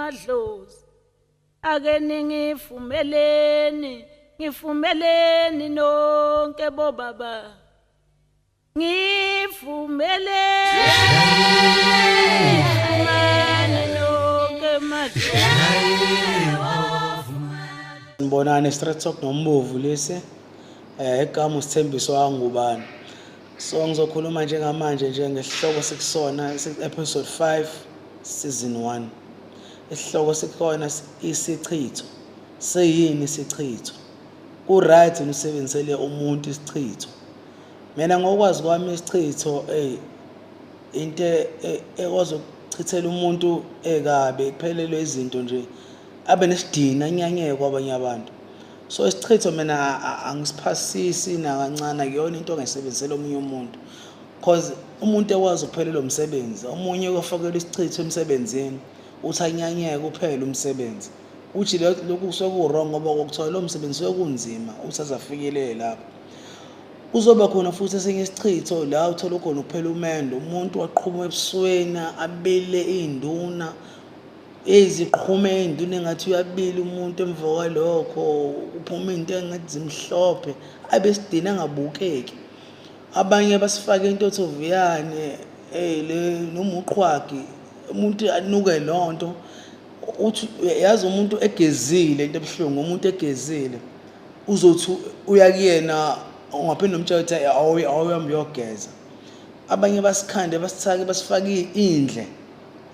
Madlozi, ake ningivumeleni, ngivumeleni nonke bobaba, ngivumeleni nonke madlozi. Nibonani, Straight Talk noMbovu lesi. Igama uSithembiso wangubani. So ngizokhuluma njengamanje nje ngesihloko sikusona episode 5 season 1. Isihloko sikhona isichitho. Siyini isichitho? Ku-right usebenzisele umuntu isichitho? Mina ngokwazi kwami isichitho, ey, into ekwazi ukuchithela umuntu ekabi, kuphelelwe izinto nje, abe nesidina, anyanyeke kwabanye abantu. So isichitho mina angisiphasisi nakancane, akuyona into ongayisebenzisela omunye umuntu, cause umuntu ekwazi ukuphelelwa umsebenzi, omunye uyofakelwa isichitho emsebenzini, uthi anyanyeke kuphele umsebenzi. Uthi lokhu kusuke ku-wrong, ngoba kokuthola lowo msebenzi kusuke kunzima uthi aze afikelele lapho. Kuzoba khona futhi esinye isichitho la uthola khona ukuphela umendo, umuntu waqhuma ebusweni, abile iy'nduna, eziqhume iy'nduna engathi uyabila umuntu, emva kwalokho kuphuma iy'nto engathi zimhlophe, abe esidina angabukeki. Abanye basifake intothoviyane, le noma uqhwagi, umuntu anuke leyo nto. Uthi yazi umuntu egezile, into ebuhlungu, umuntu egezile uzothi uya kuyena, ungaphinde umtshela ukuthi awuhambe uyogeza. Abanye basikhande, basithake, basifake indle.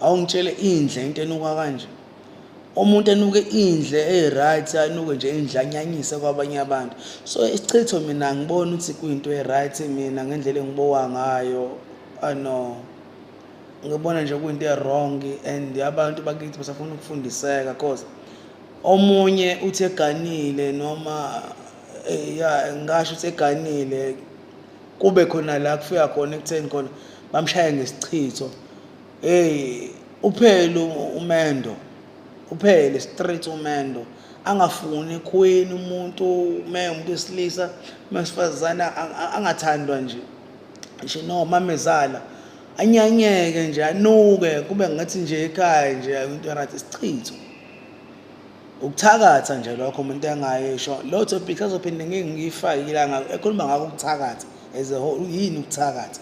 Awungitshele indle into enuka kanje, umuntu enuke indle e-right, anuke nje indle, anyanyise kwabanye abantu. So isichitho mina angiboni ukuthi kuyinto e-right. Mina ngendlela engibuka ngayo, ano, ngibona nje kuyinto e-wrong, and abantu bakithi basafuna ukufundiseka, cause omunye uthi eganile noma ya, ngasho ukuthi eganile, kube khona la kufika khona ekutheni khona bamshaye ngesichitho, hey, uphele umendo, uphele straight umendo, angafuni ekhweni umuntu, me umuntu wesilisa, mesifazana angathandwa nje, ngisho noma mezala, anyanyeke nje, anuke, kube ngathi nje ekhaya nje into right. Isichitho ukuthakatha nje lokho, umuntu engayisho lo topic azophinde ngeke ngiyifake ilanga ekhuluma ngakho ukuthakatha as a whole, yini ukuthakatha,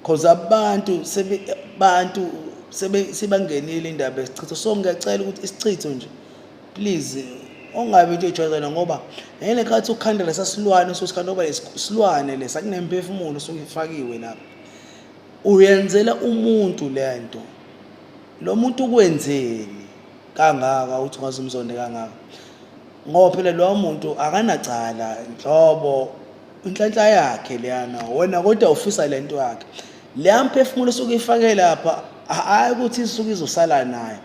cause abantu sebe bantu sebe sebangenile indaba yesichitho. So ngiyacela ukuthi isichitho nje, please, ungabi into ejwayelana, ngoba ngenkathi ukhanda lesa silwane ususikhanda, ngoba isilwane lesa kunemphefumulo osuke lapha, uyenzela umuntu lento, lo muntu ukwenzeni kangaka uthi ungaze umzonde kangaka? Ngoba phela lowo muntu akanacala nhlobo, inhlanhla yakhe leyana, wena kodwa ufisa lento yakhe. Leya mphefumulo osuke ifake lapha, hhayi ukuthi isuke izosala naye,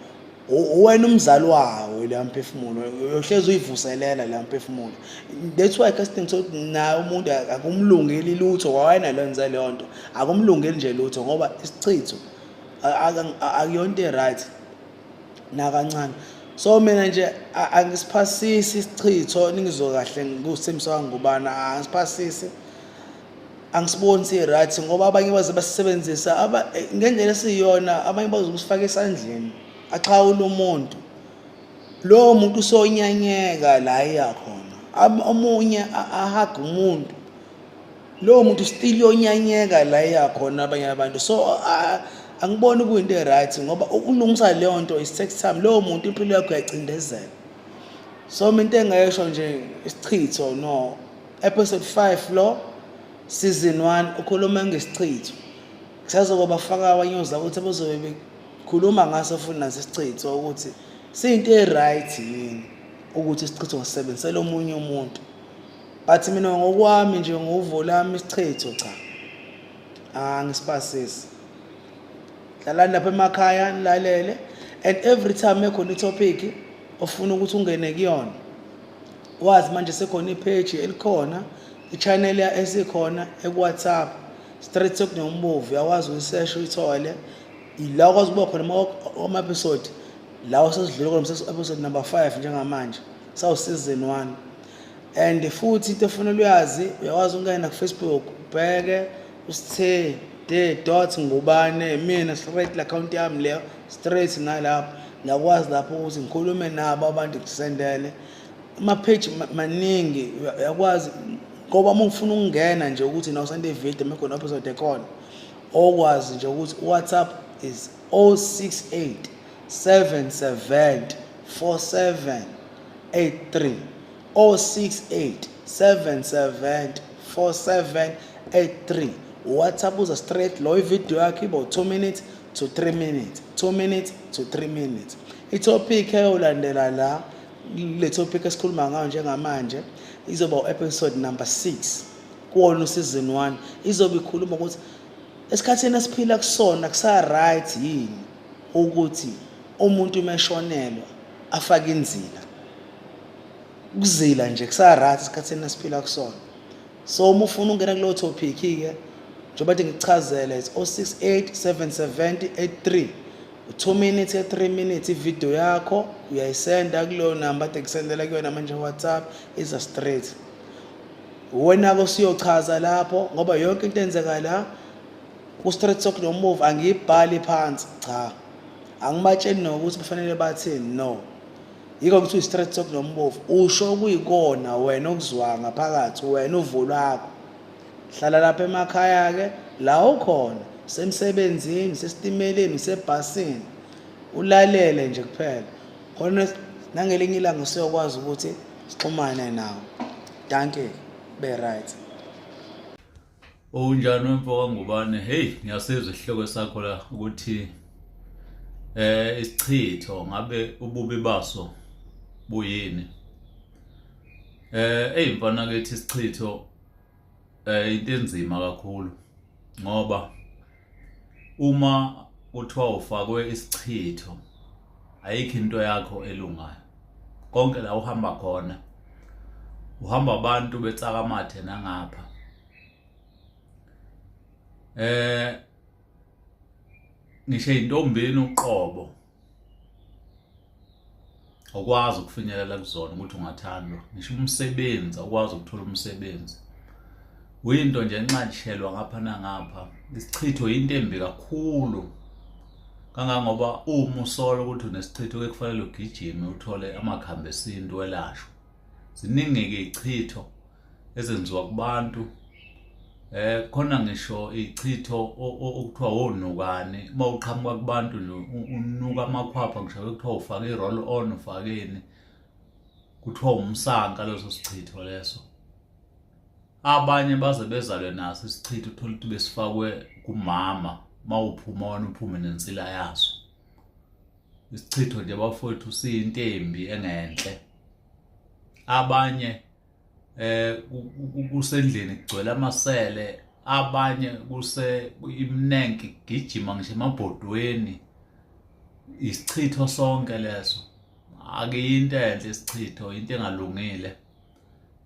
wena umzali wawo leya mphefumulo, uyohlezi uyivuselela leya mphefumulo. That's why kasidingo sokuthi naye umuntu akumlungeli lutho kwawena lenze leyo nto, akumlungeli nje lutho, ngoba isichitho akuyonto e-right nakancane. So mina nje angisiphasisi isichitho, ningizwe kahle, nguSithembiso kaNgubana, angisiphasisi, angisiboni si-right, ngoba abanye baze basisebenzisa ngendlela esiyiyona, abanye bazokusifaka esandleni, axhawule umuntu, lowo muntu usonyanyeka la iya khona, omunye ahaga umuntu, lowo muntu still uyonyanyeka la iya khona abanye abantu. So angiboni kuyinto e-right, ngoba ukulungisa leyo nto it takes time, lowo muntu impilo yakho uyacindezela. So mina into engayisho nje, isichitho no. Episode 5 lo season 1 ukhuluma ngesichitho, kusazoba bafaka abanye ukuthi bazobe bekhuluma ngaso futhi naso isichitho, ukuthi siyinto e-right yini ukuthi isichitho ngisebenzisele omunye umuntu. But mina ngokwami nje, ngovo lami, isichitho cha, angisipasisi. Hlalani lapha emakhaya nilalele, and every time ekhona i-topic ofuna ukuthi ungene kuyona, wazi manje sekhona i-page elikhona, i-channel esikhona eku-WhatsApp, Straight Talk noMbovu, uyakwazi uyisesha uyithole ila ukwazi ukuba khona ama-episode lawo sesidlule khona, episode number 5 njengamanje, sawu season 1. And futhi into efanele uyazi, uyakwazi ukungena ku-Facebook, ubheke usithe de dot Ngubane, mina straight la account yami leyo, straight ngalapho. Ngiyakwazi lapho ukuthi ngikhulume nabo abantu ngisendele ama-page maningi uyakwazi ngoba uma ufuna ukungena nje ukuthi naw usende ividiyo mekhona episode ekhona okwazi nje ukuthi WhatsApp is 068 77 47 83 068 77 47 83. WhatsApp uza straight lo ivideo yakho iba 2 minutes to 3 minutes, 2 minutes to 3 minutes. Itopic eyolandela la le topic esikhuluma ngayo njengamanje izoba u-episode number 6 kuwona useason 1. Izobe ikhuluma ukuthi esikhathini esiphila kusona kusa-right yini ukuthi umuntu uma eshonelwa afake inzila. Ukuzila nje kusa-right esikhathini esiphila kusona. So uma ufuna ukungena kuleyo topic-ke, njengoba nje ngikuchazele, it's 068 770 83, 2 minutes, 3 minutes ividiyo yakho uyayisenda kuleyo namba ade kusendela kuyona manje WhatsApp, iza straight. Wena-ke usuyochaza lapho ngoba yonke into enzeka la ku-Straight Talk noMove angiyibhali phansi, cha, angibatsheli nokuthi kufanele bathini, no. Yikho kuthiwa i-Straight Talk noMbovu, usho okuyikona wena okuzwayo ngaphakathi wena uvo lwakho. Hlala lapha emakhaya-ke la ukhona, usemsebenzini, usesitimeleni, usebhasini, ulalele nje kuphela khona nangelinye ilanga usuyokwazi ukuthi sixhumane nawe. Dankie, be right. Unjani wemfo kaNgubane? Hey, ngiyasizwa isihloko sakho la ukuthi isichitho ngabe ububi baso buyini? Hey mfana kithi, isichitho into enzima kakhulu ngoba uma kuthiwa ufakwe isichitho ayikho into yakho elungayo. Konke la uhamba khona uhamba abantu betsakamathe nangapha. Ngisho intombini uqobo awukwazi ukufinyelela kuzona ukuthi ungathandwa, ngisho umsebenzi awukwazi ukuthola umsebenzi, uyinto nje enxatshelwa ngapha nangapha. Isichitho yinto embi kakhulu kangangoba uma usola ukuthi unesichitho ke kufanele ugijime uthole amakhambi esintu welashwe. Ziningi-ke ichitho ezenziwa kubantu, khona ngisho ichitho okuthiwa wonukani uma uqhamuka kubantu nje unuka amakhwapha, ngisho kuthiwa ufake i-roll on ufakeni, kuthiwa umsanka leso sichitho leso. Abanye baze bezalwe naso isichitho, uthole ukuthi besifakwe kumama, uma uphuma wena uphume nensila yaso. Isichitho nje bafowethu siyinto embi engenhle. Abanye kusendlini kugcwele amasele, abanye kuse imnenke gijima ngisho emabhodweni, isichitho sonke leso. Akuyinto enhle isichitho, into engalungile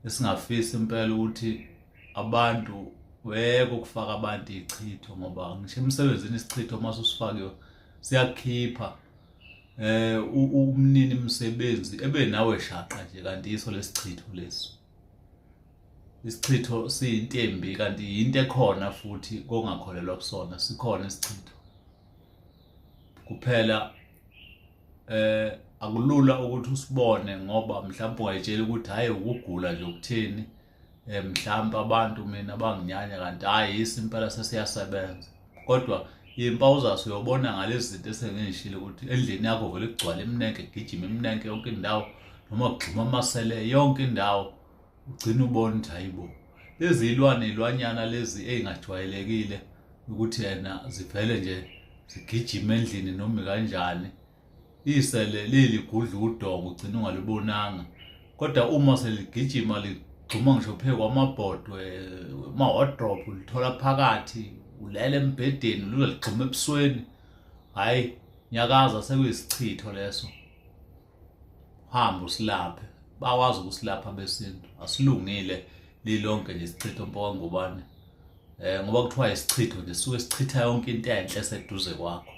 esingafisi impela ukuthi abantu beke ukufaka abantu ichitho, ngoba ngisho emsebenzini isichitho uma ususifakiwe siyakukhipha umnini msebenzi ebe nawe shaqa nje, kanti yiso lesichitho leso. Isichitho siyinto embi kanti yinto ekhona futhi kongakholelwa kusona, sikhona isichitho. Kuphela akulula ukuthi usibone ngoba mhlawumbe ungayitshela ukuthi hhayi ukugula nje ukuthini, mhlawumbe abantu mina banginyanya, kanti hhayi yiso impela sesiyasebenza. Kodwa iy'mpawu zaso uyobona ngalezi zinto esengiyishilo ukuthi endlini yakho vele kugcwale iminenke, gijima iminenke yonke indawo, noma kugxuma amasele yonke indawo, ugcine ubona ukuthi hayi bo, lezi ilwane ilwanyana lezi ey'ngajwayelekile ukuthi yena zivele nje zigijima endlini noma kanjani. Isele liligudla udonga ugcine ungalibonanga, kodwa uma seligijima ligxuma ngisho phezu kwamabhodwe, ama-wardrobe, ulithola phakathi, ulele embhedeni luze ligxuma ebusweni, hhayi nyakaza, sekuyisichitho leso. Hamba usilaphe, bakwazi ukusilapha besintu, asilungile lilonke nje isichitho mfo kaNgubane. Ngoba kuthiwa isichitho nje suke sichitha yonke into enhle eseduze kwakho.